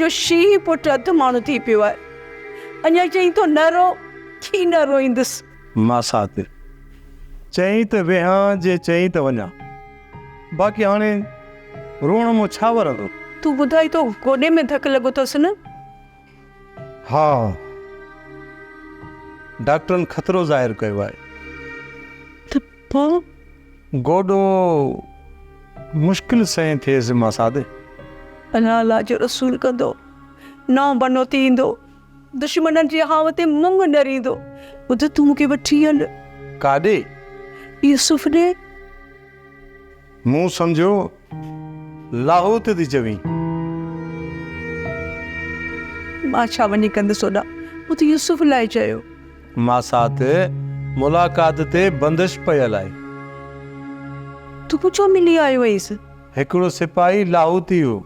منهنجو شينهن پٽ اڌ ماڻهو ٿي پيو آهي. اڃا چئين ٿو نه رو، ڪي نه روئيندس. ماسات، چئين ته ويهان جي چئين ته وڃان. باقي هاڻي روئڻ مون ڇا ورندو؟ تون ٻڌائي ٿو گوڏي ۾ ڌڪ لڳو اٿس نه؟ ها، ڊاڪٽرن خطرو ظاهر ڪيو آهي. ته پوء؟ گوڏو مشڪل سئين ٿئيس ماسات. الله الله جو رسول ڪندو، نئون بنو ٿي ايندو. دشمنن جي هانء تي مڱ نه ريندو. ٻڌ تون مون کي وٺي هل. ڪاڏي؟ يوسف ڏي. مون سمجهيو لاهوت ٿي چوين. مان ڇا وڃي ڪندس اوڏانهن؟ مون ته يوسف لاء چيو. ماسات ملاقات تي بندش پيل آهي. تون ڇو ملي آيو آهينس؟ هڪڙو سپاهي لاهوتي هو.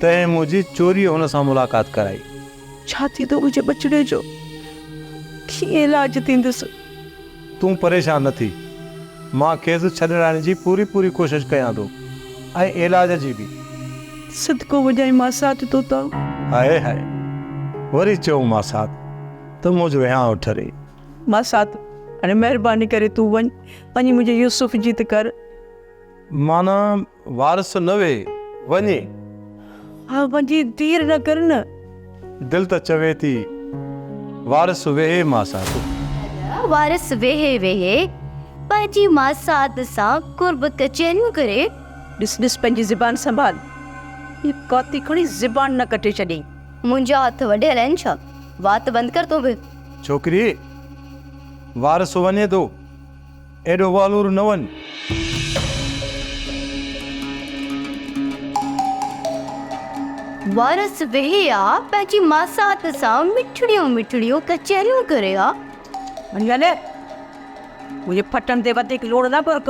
تنهن منهنجي چوريء هن سان ملاقات ڪرائي. ڇا ٿيندو منهنجي ٻچڙي جو؟ ڪيئن علاج ٿيندس؟ تون پريشان نه ٿي. مان کيس ڇڏرائڻ جي پوري پوري ڪوشش ڪيان ٿو ۽ علاج جي به. صدقو وڃائين ماسات توتان. هاء هاء! وري چئو ماسات ته منهنجو هيانء ٺري. ماسات، هاڻي مهرباني ڪري تون وڃ، وڃي منهنجي يوسف جي ته ڪر. معنيٰ وارث نه ويهي، وڃي. ها وڃي، دير نه ڪر نه. دل ته چوي ٿي، وارث ويهي ماسات. ادا وارث ويهي ويهي پنهنجي ماسات سان قرب ڪچهريون ڪري. ڏس ڏس پنهنجي زبان سنڀال، هي ڪاتي کڻي زبان نه ڪٽي ڇڏيئي. منهنجا هٿ وڍيل آهن ڇا؟ وات بند ڪر تون به. ڇوڪري، وارث وڃي ٿو. ايڏو والور نه وڃ. وارث ويهي ها پنهنجي ماسات سان مٺڙيون مٺڙيون ڪچهريون ڪري ها. وڃ هل، منهنجي ڦٽن تي وڌيڪ لوڻ نه ٻرڪ.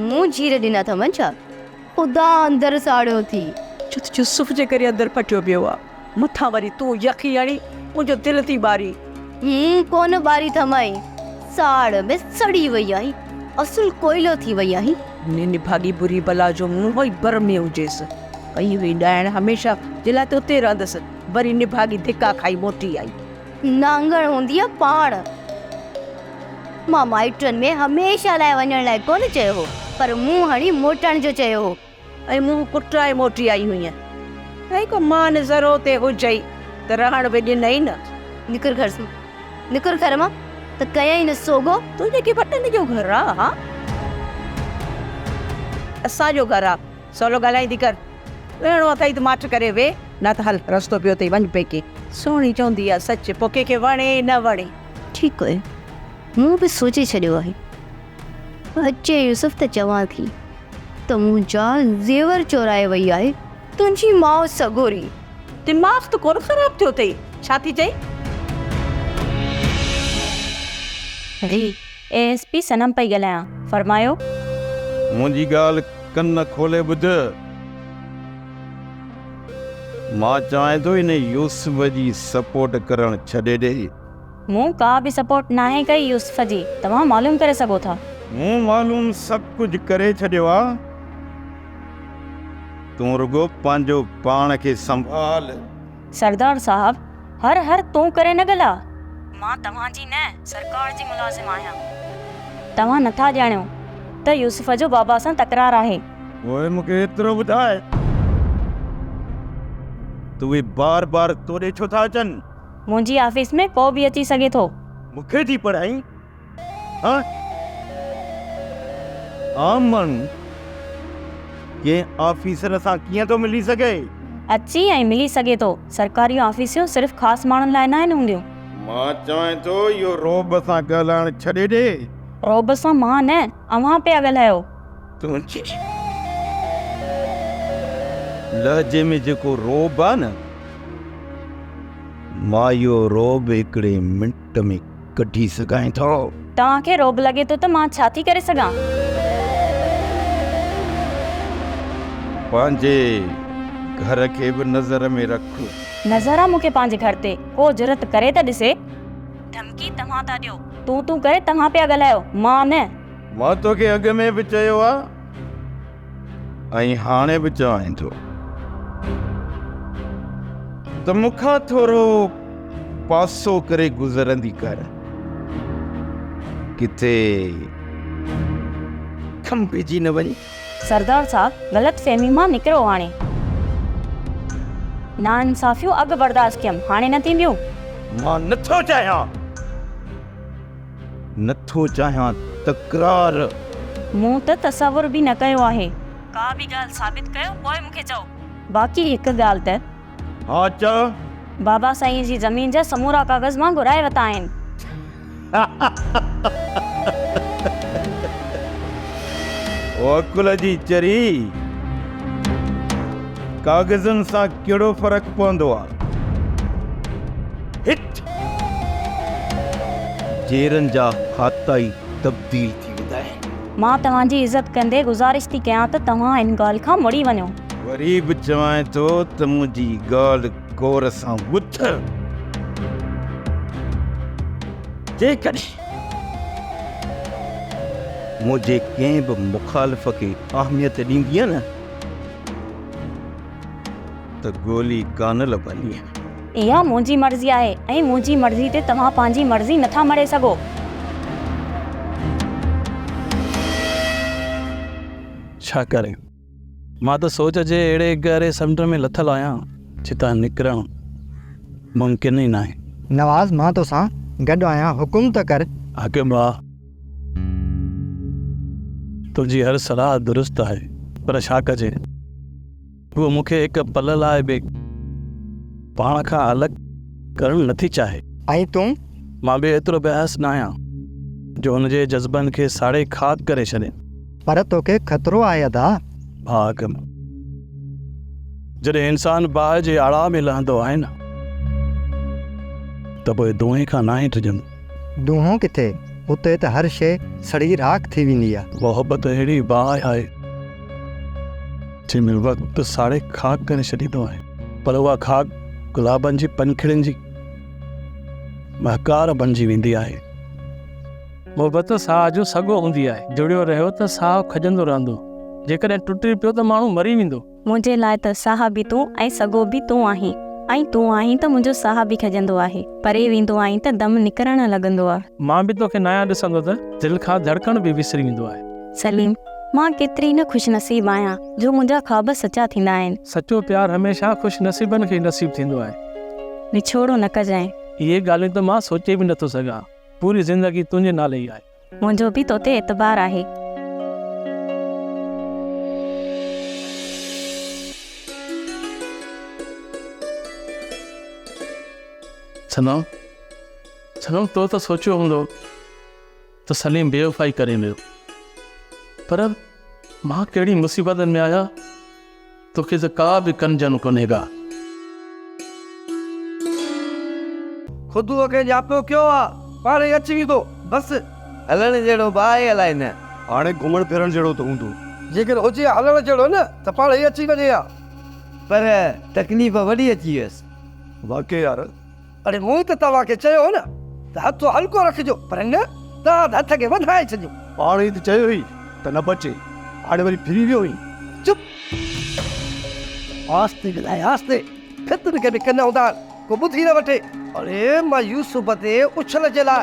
مون جهير ڏنا اٿم ڇا؟ خدا اندر ساڙيو ٿي. ڇو ته يوسف جي ڪري اندر ڦٽيو پيو آ. مٿان وري تون يخي هڻي منهنجو دل ٿي ٻارين. مون ڪونه ٻاري ٿمائين. ساڙ ۾ سڙي وئي آهين. اصل ڪوئلو ٿي وئي آهين. ني نڀاڳي بري بلا جو منهن ئي بر ۾ هجيس. ڪئي هئي ڏائڻ هميشه جي لاء ته اتي رهندس. وري نڀاڳي ڌڪا کائي موٽي آئي. نانگڻ هوندي آ پاڻ. مان مائٽن ۾ هميشه لاء وڃڻ لاء ڪونه چيو هو، پر منهن هڻي موٽڻ جو چيو هو. ۽ منهن ڪٽرائي موٽي آئي هئينء. ۽ ڪو مان ذرو تي هجئي ته رهڻ به ڏنئي نه. نڪر گهر سان، نڪر گهر مان ته ڪيائين نه سوگهو. تنهنجي ڪي وڏن جو گهر آ، ها؟ اسان جو گهر آ، سولو ڳالهائيندي ڪر. ويهڻو اٿئي ته ماٺ ڪري ويهه، نه ته هل رستو پيو اٿئي وڃ پيڪي. سهڻي چوندي آ سچ، پوء ڪنهن کي وڻي نه وڻي. ٺيڪ آهي، مون به سوچي ڇڏيو آهي. اچي يوسف ته چوان ٿي ته منهنجا زيور چورائي وئي آهي تنهنجي ماء سڳوري. دماغ ته ڪونه خراب ٿيو اٿئي، ڇا ٿي چئين؟ جي، اي ايس پي صنم پئي ڳالهايان، فرمايو. منهنجي ڳالهه ڪن کولي ٻڌ. مان چاهيان ٿو ان يوسف جي سپورٽ ڪرڻ ڇڏي ڏي. مون ڪا به سپورٽ ناهي ڪئي يوسف جي، توهان معلوم ڪري سگهو ٿا. مون معلوم سڀ ڪجهه ڪري ڇڏيو آ، تون رڳو پنهنجو پاڻ کي سنڀال. سردار صاحب، هر هر تون ڪري نه ڳالهاء. مان توهان جي نه سرڪار جي ملازم آهيان. توهان نٿا ڄاڻيو ته يوسف جو بابا سان تڪرار آهي. پوء مون کي ايترو ٻڌاء ته اهي بار بار توڏي ڇو ٿا اچن؟ منهنجي آفيس ۾ ڪو به اچي سگهي ٿو. مون کي ٿي پڙهائين؟ ها؟ عام ماڻهو ڪنهن آفيسر سان ڪيئن ٿو ملي سگهي؟ اچي ۽ ملي سگهي ٿو. سرڪاريون آفيسون صرف خاص ماڻهن لاء ناهن هونديون. مان چوانء ٿو اهو رعب سان ڳالهائڻ ڇڏي ڏي. رعب سان مان نه، اوهان پيا ڳالهايو. تنهنجي لهجي ۾ جيڪو رعب آ نه، مان اهو رعب هڪڙي منٽ ۾ ڪڍي سگهانء ٿو. توهان کي رعب لڳي ٿو ته مان ڇا ٿي ڪري سگهان؟ پنهنجي گهر کي به نظر ۾ رک. نظر آ مون کي پنهنجي گهر تي، ڪو جرئت ڪري ته ڏسي. ڌمڪي توهان ٿا ڏيو. تون تون ڪري توهان پيا ڳالهايو، مان نه. مان توکي اڳ ۾ به چيو آ ۽ هاڻي به چوانء ٿو. ته مون کان ٿورو پاسو ڪري گذرندي ڪر. ڪٿي کنڀجي نه وڃ. سردار صاحب غلط فهمي مان نڪرو هاڻي. ناانصافيون اڳ برداشت ڪيم هاڻي نه ٿينديون. مان نٿو چاهيان. نٿو چاهيان تڪرار. مون ته تصور به نه ڪيو آهي. ڪا به ڳالهه ثابت ڪيو پوء مون کي چئو. باقي هڪ ڳالهه ته. ها چئو. بابا سائين جي زمين جا سمورا ڪاغذ مان گهرائي ورتا آهن. او عقل جي چري، ڪاغذن سان ڪهڙو فرق پوندو آ. هت جيرن جا کاتا ئي تبديل ٿي ويندا آهن. مان توهان جي عزت ڪندي گذارش ٿي ڪيان ته توهان ان ڳالهه کان مڙي وڃو. وري به چوانء ٿو ته منهنجي ڳالهه غور سان ٻڌ. جيڪڏهن منهنجي ڪنهن به مخالف کي اهميت ڏيندينء نه ته گولي ڪانه لڀندينء. اها منهنجي مرضي آهي ۽ منهنجي مرضي تي توهان پنهنجي مرضي نٿا مڙهي سگهو. ڇا ڪري؟ مان ته سوچ جي اهڙي گهري سمنڊ ۾ لٿل آهيان، جتان نڪرڻ ممڪن ئي ناهي. نواز مان توسان گڏ آهيان، حڪم ته ڪر. حاڪم ڀاء، تنهنجي هر صلاح درست آهي، پر ڇا ڪجي؟ هوء مون کي هڪ پل لاء به پاڻ کان الڳ ڪرڻ نٿي چاهي. ۽ تون؟ مان به ايترو بيحس ناهيان جو هن جي جذبن کي ساڙي خاڪ ڪري ڇڏيان. پر توکي خطرو آهي ادا. ڀاء حاڪم، جڏهن انسان باهه جي آڙاهه ۾ لهندو آهي نه ته پوء دونهين کان ناهي ڊڄندو. دونهون ڪٿي؟ اتي ته هر شيء سڙي راک ٿي ويندي آ. محبت اهڙي باهه آهي جنهن ۾ وقت ساڙي خاڪ ڪري ڇڏيندو آهي، پر اها خاڪ گلابن جي پنکڙين جي مهڪار بڻجي ويندي آهي. محبت ساهه جو سڳو هوندي آهي. جڙيو رهيو ته ساهه کڄندو رهندو. جيڪڏهن ٽٽي پيو ته ماڻهو مري ويندو. منهنجي لاء ته ساهه به تون ۽ سڳو به تون آهين ۽ تون آهين ته منهنجو ساهه به کڄندو آهي. پري ويندو آهين ته دم نڪرڻ لڳندو آ. مان به توکي ناهيان ڏسندو ته دل کان ڌڙڪڻ به وسري ويندو آهي. سليم، مان ڪيتري نه خوش نصيب آهيان جو منهنجا خواب سچا ٿيندا آهن. سچو پيار هميشه خوش نصيبن کي ئي نصيب ٿيندو آهي. وڇوڙو نه ڪجانء. اهي ڳالهيون ته مان سوچي به نٿو سگهان. پوري زندگي تنهنجي نالي ئي آهي. منهنجو به توتي اعتبار آهي. صنم، صنم تو ته سوچيو هوندو ته سليم بيوفائي ڪري ويو پر مان ڪهڙي مصيبتن ۾ آهيان توکي ته ڪا به ڪنجن ڪونهي ڪا. خدوء کي ڄاپيو ڪيو آ، پاڻهي اچي ويندو، بس. هلڻ جهڙو به آهي الائي نه. هاڻي گهمڻ ڦرڻ جهڙو ته هوندو. جيڪڏهن هجي ها هلڻ جهڙو نه ته پاڻهي اچي وڃي ها. پر تڪليف وڏي اچي ويس. واقعي يار. اڙي مون ته توهان کي چيو هو نه ته هٿ هلڪو رکجو پر نه توهان ته هٿ کي وڌائي ڇڏيو. پاڻ ئي ته چيو هئي ته نه بچي، هاڻي وري ڦري ويو آهين. چپ! آهستي ڳالهاء آهستي، ڦتن کي به ڪن هوندا آهن، ڪو ٻڌي نه وٺي. اڙي مان يوسف تي اڇل جي لاء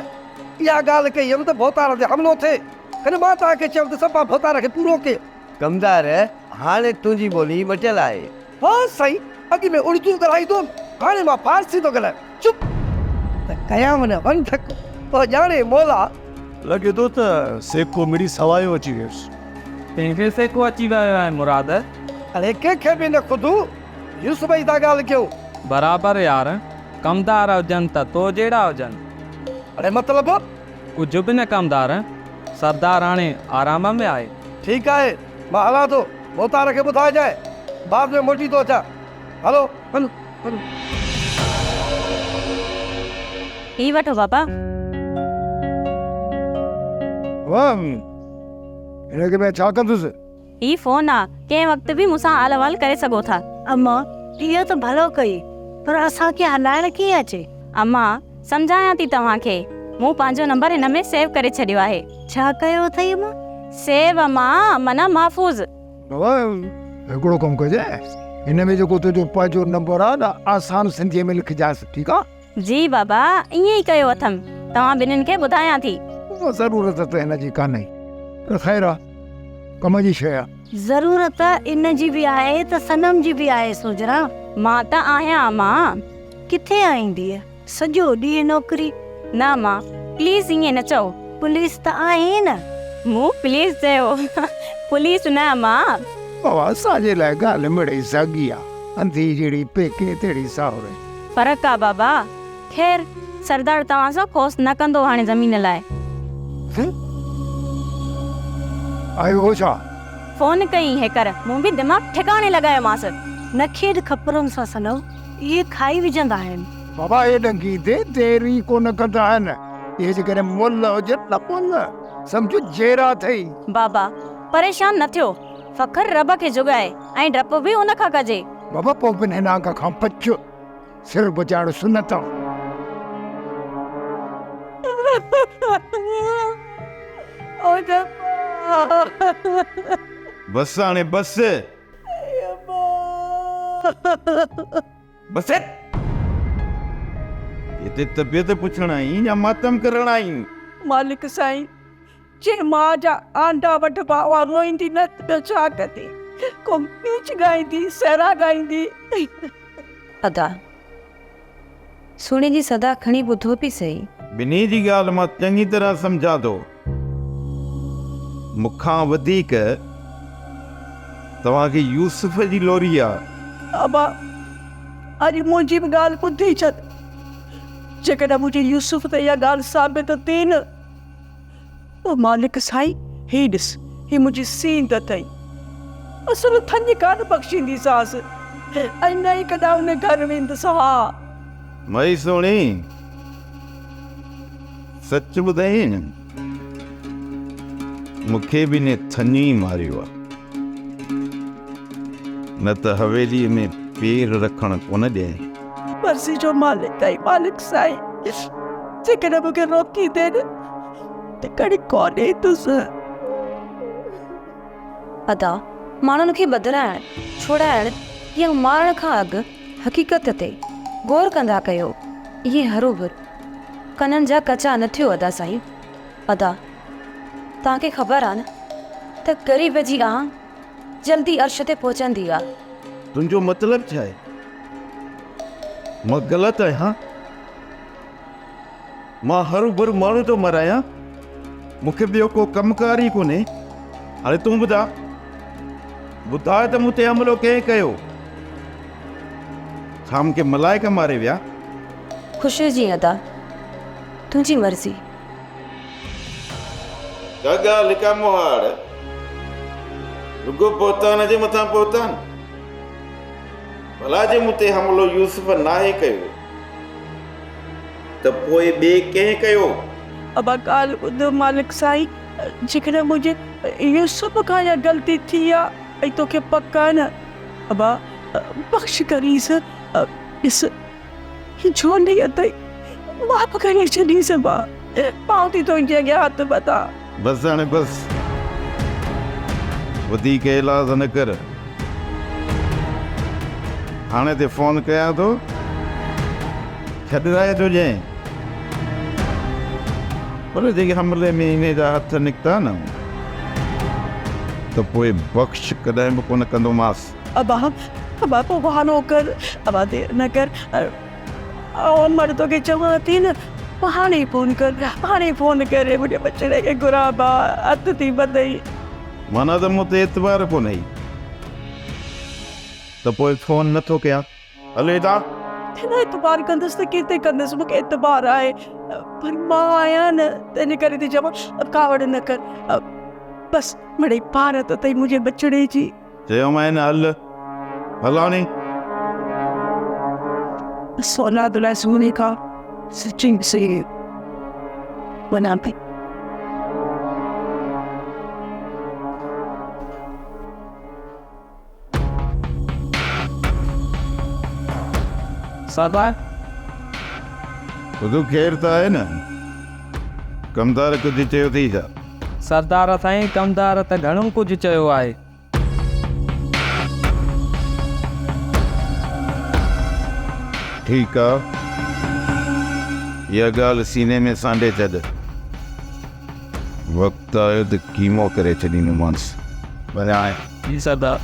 اها ڳالهه ڪئي هيم ته ڀوتار تي حملو ٿئي، ڪڏهن مان توهان کي چيم ته صفا ڀوتار کي پورو ڪيو. ڪمدار، هاڻي تنهنجي ٻولي مٽيل آهي. ها سائين، اڳ ۾ اڙدو ڳالهائيندو هوم، هاڻي مان فارسي ٿو ڳالهايان. چپ ته ڪيان نه ون ڌڪ، پوء ڄاڻي مولا. لڳي ٿو ته سيڪو مڙئي سوايو اچي ويس. ڪنهن کي سيڪو اچي ويو آهي مراد؟ اڙي ڪنهن کي به نه خودو يوسف جي ٿا ڳالهه ڪيون. برابر يار، ڪمدار هجن ته تو جهڙا هجن. اڙي مطلب؟ ڪجهه به نه ڪمدار، سردار هاڻي آرام ۾ آهي. ٺيڪ آهي، مان هلان ٿو، ڀوتار کي ٻڌائجانء، بعد ۾ موٽي ٿو اچان. هلو، هلو، هلو. هي وٺو بابا. واهه، هن کي مان ڇا ڪندس؟ هي فون آ، ڪنهن وقت به مون سان حال احوال ڪري سگهو ٿا. اما، اهو ته ڀلو ڪئي، پر اسان کي هلائڻ ڪيئن اچي؟ اما، سمجهايان ٿي توهان کي، مون پنهنجو نمبر هن ۾ سيو ڪري ڇڏيو آهي. ڇا ڪيو اٿئي اما؟ سيو اما، معنيٰ محفوظ. بابا، هڪڙو ڪم ڪجانء، هن ۾ جيڪو تنهنجو پنهنجو نمبر آ نه آسان سنڌيء ۾ لکجانس ٺيڪ آ. جي بابا ائين ئي ڪيو اٿم توهان ٻنهين کي ٻڌايان ٿي. ضرورت ته هن جي ڪانهي پر خير آ ڪم جي شيء آ. ضرورت ان جي به آهي ته صنم جي به آهي سوجهرا. مان ته آهيان امان. ڪٿي آهين ڌيء؟ سڄو ڏينهن نوڪري. نه امان پليز ائين نه چئو. پوليس ته آهين نه. مون پليز چيو پوليس نه امان. بابا اسان جي لاء ڳالهه مڙئي ساڳي آ. انڌي جهڙي پيڪي تهڙي ساهوري. فرق آ بابا. خير سردار توهان سان کوس نه ڪندو هاڻي زمين لاء. آيو هو ڇا؟ فون ڪئي هيڪر مون به دماغ ٺڪاڻي لڳايومانس. نه کيڏ کپرن سان صنم. اهي کائي وجهندا آهن. بابا اهي ڏنگيندي دير ئي ڪونه ڪندا آهن. اهي جيڪڏهن مئل هجن نه مئل، سمجهه جيئرا اٿئي. بابا پريشان نه ٿيو. فخر رب کي جڳائي ۽ ڊپ به ان کان ڪجي. بابا پوء به هن نانگ کان بچ. سر بچائڻ سنت آ. بس هاڻي بس. بس هتي طبيعت پڇڻ آئين يا ماتم ڪرڻ آئين؟ مالڪ سائين جنهن ماء جا آنڊا وڍبا اها روئيندي نه ته ٻيو ڇا ڪندي؟ ڪو ڳيچ ڳائيندي، سهرا ڳائيندي. ادا! سهڻي جي صدا کڻي ٻڌو پي سهي. ٻنهي جي ڳالهه مان چڱي طرح سمجهان ٿو. مون کان وڌيڪ توهان کي يوسف جي لوري آ. ابا! اڄ منهنجي به ڳالهه ٻڌي ڇڏ. جيڪڏهن منهنجي يوسف تي اها ڳالهه ثابت ٿي نه ته مالڪ سائين هي ڏس هي منهنجي سينڌ اٿئي. اصل ٿڃ ڪانه بخشينديسانس ۽ نه ئي ڪڏهن ان گهر ويندس. ها. مئي سهڻي! سچ ٻڌائين مون کي به انهيء ٿڃ ئي ماريو آ. نه ته حويليء ۾ پير رکڻ ڪونه ڏيائين. مرضي جو مالڪ آهين مالڪ سائين، جيڪڏهن مون کي روڪيندين ته کڻي ڪونه ايندس. ادا، ماڻهن کي بدلائڻ، ڇوڙائڻ يا مارڻ کان اڳ حقيقت تي غور ڪندا ڪيو. ائين هروڀر ڪنن جا ڪچا نه ٿيو ادا سائين. ادا، توهان کي خبر آ نه ته غريب جي آه جلدي عرش تي پهچندي آ. تنهنجو مطلب ڇا آهي؟ مان غلط آهيان؟ مان هروڀرو ماڻهو ٿو مارايان؟ مون کي ٻيو ڪو ڪم ڪار ئي ڪونهي؟ هاڻي تون ٻڌاء، ٻڌاء ته مون تي حملو ڪنهن ڪيو؟ ڇا مون کي ملائڪ ماري ويا؟ خوش هجين ادا، تنهنجي مرضي. ڪا ڳالهه ڪا مهاڙ، رڳو بهتان جي مٿان بهتان. ڀلا جي مون تي حملو يوسف ناهي ڪيو ته پوء ٻئي ڪنهن ڪيو؟ ابا ڳالهه ٻڌ مالڪ سائين، جيڪڏهن منهنجي يوسف کان اها غلطي ٿي آ ۽ توکي پڪ آ نه ابا بخش ڪريس، ڏس هي جهولي اٿئي، معاف ڪري ڇڏيس ابا، پائون ٿي تنهنجي اڳيان هٿ ٻڌان. بس هاڻي بس، وڌيڪ ايلاز نه ڪر. ٿاڻي تي فون ڪيان ٿو، ڇڏرائي ٿو ڏيانء. پر جي حملي ۾ انهي جا هٿ نڪتا نه ته پوء بخش ڪڏهن به ڪونه ڪندومانس. ابا، ابا پوء بهانو ڪر، ابا دير نه ڪر، آئون امڙ توکي چوان ٿي نه هاڻي ئي فون ڪر، هاڻي ئي فون ڪري منهنجي ٻچڙي کي گهراء ابا، هٿ ٿي ٻڌئي. معنيٰ ته مون تي اعتبار ڪونهي ته پوء فون نه ٿو ڪيان. هل هتان. نه اعتبار ڪندس ته ڪنهن تي ڪندس، مون کي اعتبار آهي پر مان آهيان نه تنهنجي ڪري ٿي چوان ڪاوڙ نه ڪر، بس مڙئي پارت اٿئي منهنجي ٻچڙي جي. چيومانء نه هل، هل هاڻي. بس اولاد لاء سهڻي کان سچي سهي وڃان پئي. سردار! ٻڌو خير ته آهي نه؟ ڪمدار ڪجهه چيو اٿئي ڇا؟ سردار سائين ڪمدار ته گهڻو ڪجهه چيو آهي. ٺيڪ آ، اها ڳالهه سيني ۾ سانڍي ڇڏ. وقت آيو ته قيمو ڪري ڇڏيندومانس. وڃ هاڻي. جي سردار.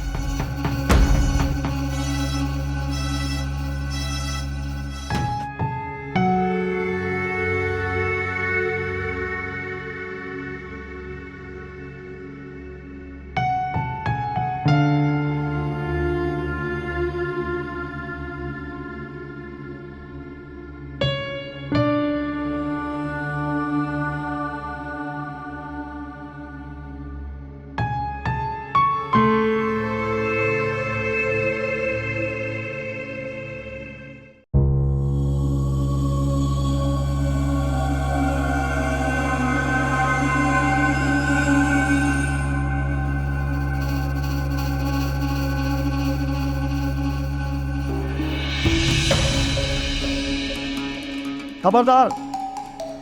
خبردار!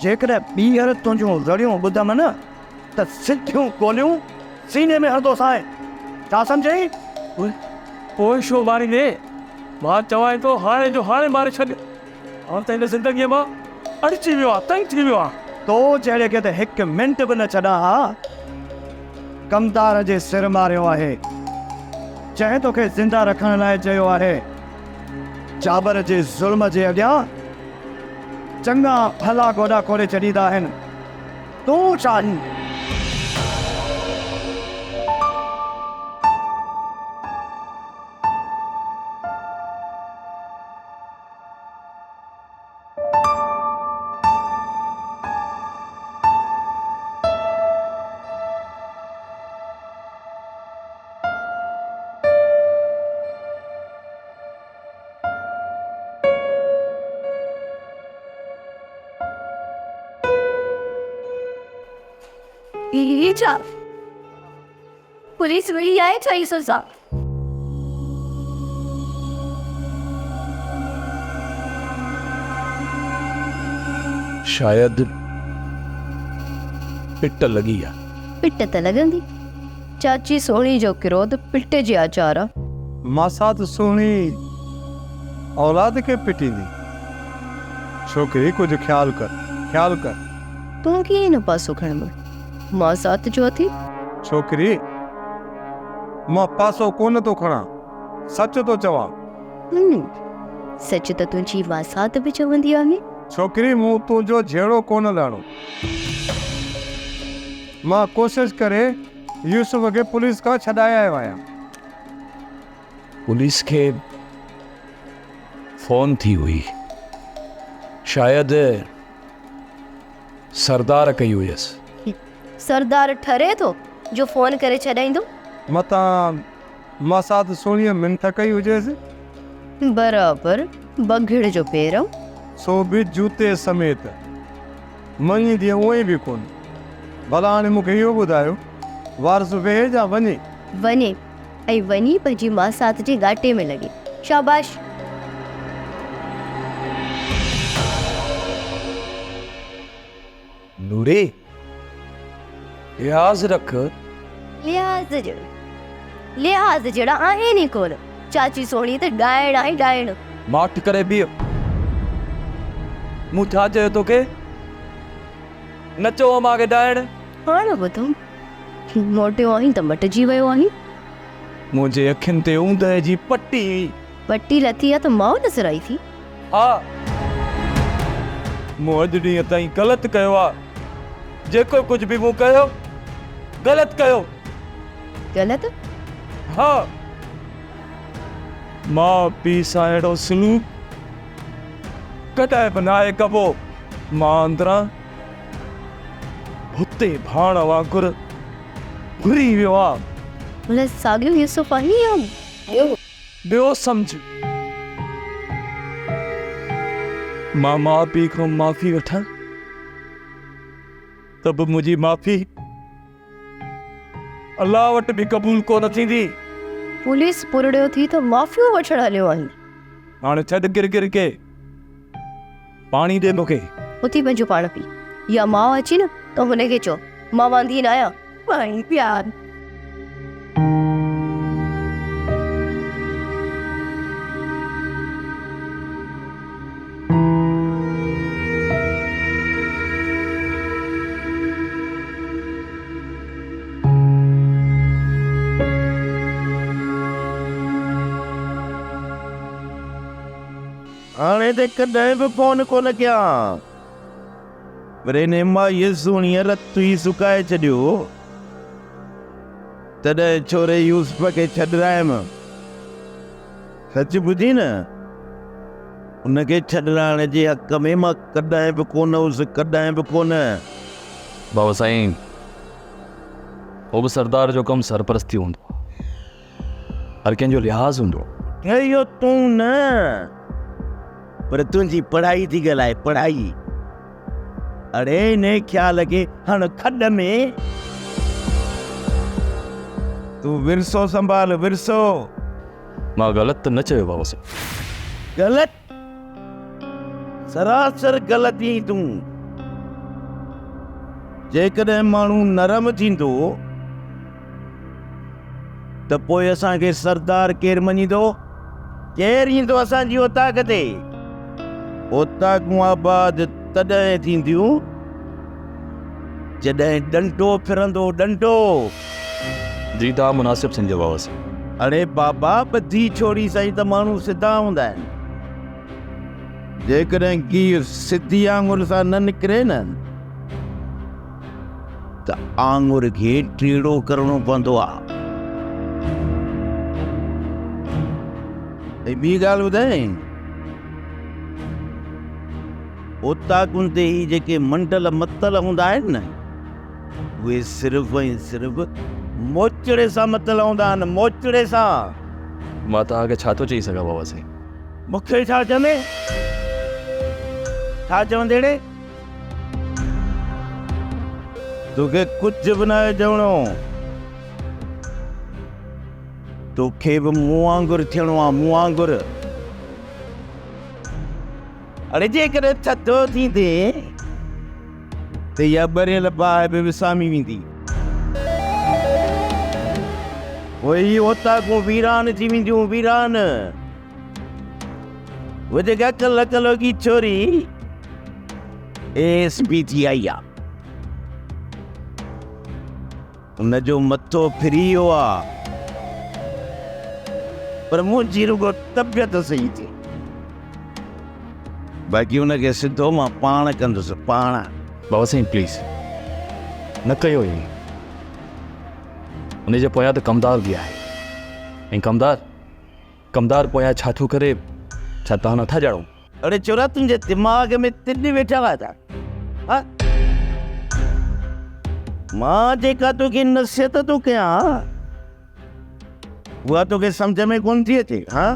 جيڪڏهن ٻيهر تنهنجون رڙيون ٻڌم نه ته سڌيون گوليون سيني ۾ هڻندوسانء. ڇا سمجهئي؟ پوء ڇو ماريندين؟ مان چوانء ٿو هاڻي جو هاڻي ماري ڇڏ. هاڻ ته هن زندگيء مان اڙجي ويو آهيان، تنگ ٿي ويو آهيان. تو جهڙي کي ته هڪ منٽ به نه ڇڏان ها. ڪمدار جي سر ماريو آهي. جنهن توکي زنده رکڻ لاء چيو آهي. جابر جي ظلم جي اڳيان چڱا ڀلا گوڏا کوڙي ڇڏيندا آهن. تون ڇا آهين؟ هي ڇا؟ پوليس وئي آهي ڇا يوسف صاحب؟ شايد پٽ لڳي آ. پٽ ته لڳندي. چاچي سهڻي جو ڪروڌ پٽ جي آچار آ. ماسات سهڻي اولاد کي پٽيندي. ڇوڪري ڪجهه خيال ڪر، خيال ڪر. تون ڪيئن نه پاسو کڻندو. ماسات جو اٿي. ڇوڪري، مان پاسو ڪونه ٿو کڻان، سچ ٿو چوان. هم، سچ ته تنهنجي ماسات به چوندي آهي. ڇوڪري، مون تنهنجو جهيڙو ڪونه لهڻو. مان ڪوشش ڪري يوسف کي پوليس کان ڇڏائي آيو آهيان. پوليس کي فون ٿي هئي. شايد سردار ڪئي هيس. سردار ٺري ٿو جو فون ڪري ڇڏائيندو. متان ماسات سهڻيء منٿ ڪئي هجيس. برابر بگهڙ جو پير. سو به جوتي سميت. مڃيندينء اونئين به ڪونه. ڀلا هاڻي مون کي اهو ٻڌايو، وارث ويهي يا وڃي؟ وڃي ۽ وڃي پنهنجي ماسات جي ڳاٽي ۾ لڳي. شاباش! نوري! لحاظ رک. لحاظ جهڙو لحاظ جهڙا آهن ئي ڪونه. چاچي سهڻي ته ڏائڻ آهي ڏائڻ. ماٺ ڪري بيهه. مون ڇا چيو توکي؟ نه چئو امان کي ڏائڻ. هاڻ ٻڌم. موٽيو آهين ته مٽجي ويو آهين. منهنجي اکين تي اوندهه جي پٽي هئي. پٽي لٿي آ ته ماء نظر آئي ٿي. ها، مون اڄ ڏينهن تائين غلط ڪيو آ. جيڪو ڪجهه به مون ڪيو، غلط ڪيو. غلط؟ ها، ماء پيء سان اهڙو سلوڪ ڪڏهن به ناهي ڪبو. مان اندران ڀتي ڀاڻ وانگر ڀري ويو آ. ڀلا ساڳيو يوسف آهي يا ٻيو؟ ٻيو سمجهه. مان ماء پيء کان معافي وٺان ته به منهنجي معافي الله وٽ به قبول ڪونه ٿيندي. پوليس پرڙيو ٿي ته معافيون وٺڻ هليو آهين. هاڻي ڇڏ گر گر کي. پاڻي ڏي مون کي. اٿي پنهنجو پاڻ پي. يا ماء اچي نه ته هن کي چئو مان واندي ناهيان. پاڻي پيار. ڪڏهن ته ڪڏهن به فون ڪونه ڪيان. پر ان مائيء سهڻيء رت ئي سڪائي ڇڏيو. تڏهن ڇوري يوسف کي ڇڏرايم. سچ ٻڌين نه، ان کي ڇڏرائڻ جي حق ۾ مان ڪڏهن به ڪونه هوس، ڪڏهن به ڪونه. بابا سائين، هو به سردار جو ڪم سرپرستي هوندو آهي. هر ڪنهن جو لحاظ هوندو آهي. اهو تون نه پر تنهنجي پڙهائي ٿي ڳالهائي، پڙهائي. اڙي انهي خيال کي هڻ کڏ ۾. تون ورثو سنڀال، ورثو. مان غلط ته نه چيو بابا سائين. غلط؟ سراسر غلط آهين تون. جيڪڏهن ماڻهو نرم ٿيندو ته پوء اسان کي سردار ڪير مڃيندو؟ ڪير ايندو اسان جي اوطاق تي؟ اوطاقون آباد تڏهن ٿينديون جڏهن ڏنڊو ڦرندو، ڏنڊو. جي توهان مناسب سمجهو بابا سائين. اڙي بابا ٻڌي ڇوڙي سائين ته ماڻهو سڌا هوندا آهن. جيڪڏهن گيهه سڌي آڱر سان نه نڪري نه. ته آڱر کي ٽيڙو ڪرڻو پوندو آ. ۽ ٻي ڳالهه ٻڌايائين، اوطاقن تي هي جيڪي منڊل متل هوندا آهن نه، اهي صرف ۽ صرف موچڙي سان متل هوندا آهن، موچڙي سان. مان توهان کي ڇا ٿو چئي سگهان بابا سائين. مون کي ڇا چوندين؟ ڇا چوندين ڙي؟ توکي ڪجهه به ناهي چوڻو. توکي به مون وانگر ٿيڻو آ، مون وانگر. اڙي جيڪڏهن ٿڌو ٿيندين ته اها ٻريل باهه به وسامي ويندي. پوء هي اوطاقون ويران ٿي وينديون، ويران. هوء جيڪا ڪلهه ڪلهوڪي ڇوري ايس پي ٿي آئي آ، ان جو مٿو ڦري ويو آ، پر منهنجي رڳو طبيعت صحيح ٿئي، باقي ان کي سڌو مان پاڻ ڪندس، پاڻ. بابا سائين پليز نه ڪيو ائين، ان جي پويان ته ڪمدار به آهي ۽ ڪمدار ڪمدار پويان ڇا ٿو ڪري ڇا توهان نٿا ڄاڻو؟ اڙي ڇورا تنهنجي دماغ ۾ تن ويٺا هئا ڇا؟ ها؟ مان جيڪا توکي نصيحت ٿو ڪيان اها توکي سمجهه ۾ ڪونه ٿي اچي ها؟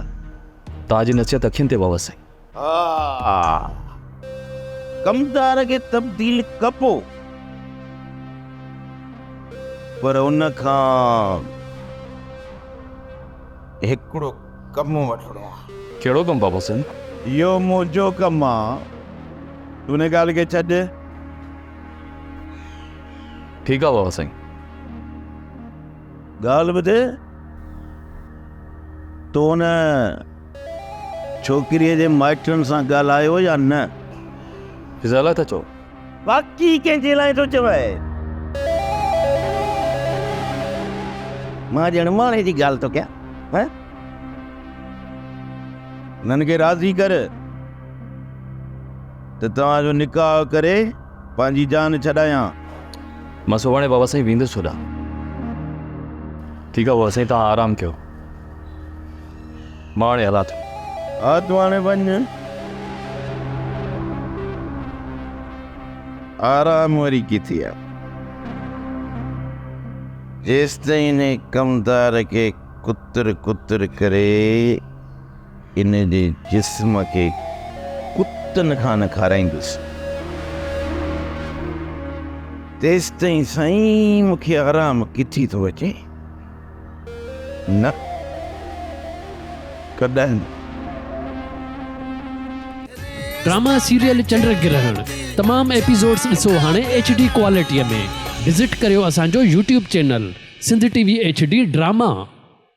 توهان جي نصيحت اکين تي بابا سائين. ها ڪمدار کي تبديل ڪبو پر ان کان هڪڙو ڪم وٺڻو آ. ڪهڙو ڪم بابا سائين؟ اهو منهنجو ڪم آ. تون ان ڳالهه کي ڇڏ. ٺيڪ آ بابا سائين. ڳالهه ٻڌ. تو ان ڇوڪريء جي مائٽن سان ڳالهايو يا نه؟ فضا لاء ٿا چئو؟ باقي ڪنهن جي لاء ٿو چوين؟ مان ڄڻ ماڻهي جي ڳالهه ٿو ڪيان. هه؟ انهن کي راضي ڪر ته توهان جو نڪاح ڪري پنهنجي جان ڇڏايان. مان سڀاڻي بابا سائين ويندس هوڏانهن. ٺيڪ آهي بابا سائين توهان آرام ڪيو. مان هاڻي هلان ٿو. ها تون هاڻي وڃ. آرام وري ڪٿي آ. جيستائين انهي ڪمدار کي ڪتر ڪتر ڪري ان جي جسم کي ڪتن کان نه کارائيندس، تيستائين سائين مون کي آرام ڪٿي ٿو اچي. نه ڪڏهن نه. ڊراما سيريل چنڊ گرهڻ تمام ايپيسوڊس ڏسو هاڻي ايڇ ڊي ڪوالٽي ۾ وزٽ ڪريو اسان جو YouTube channel Sindh T V H D drama.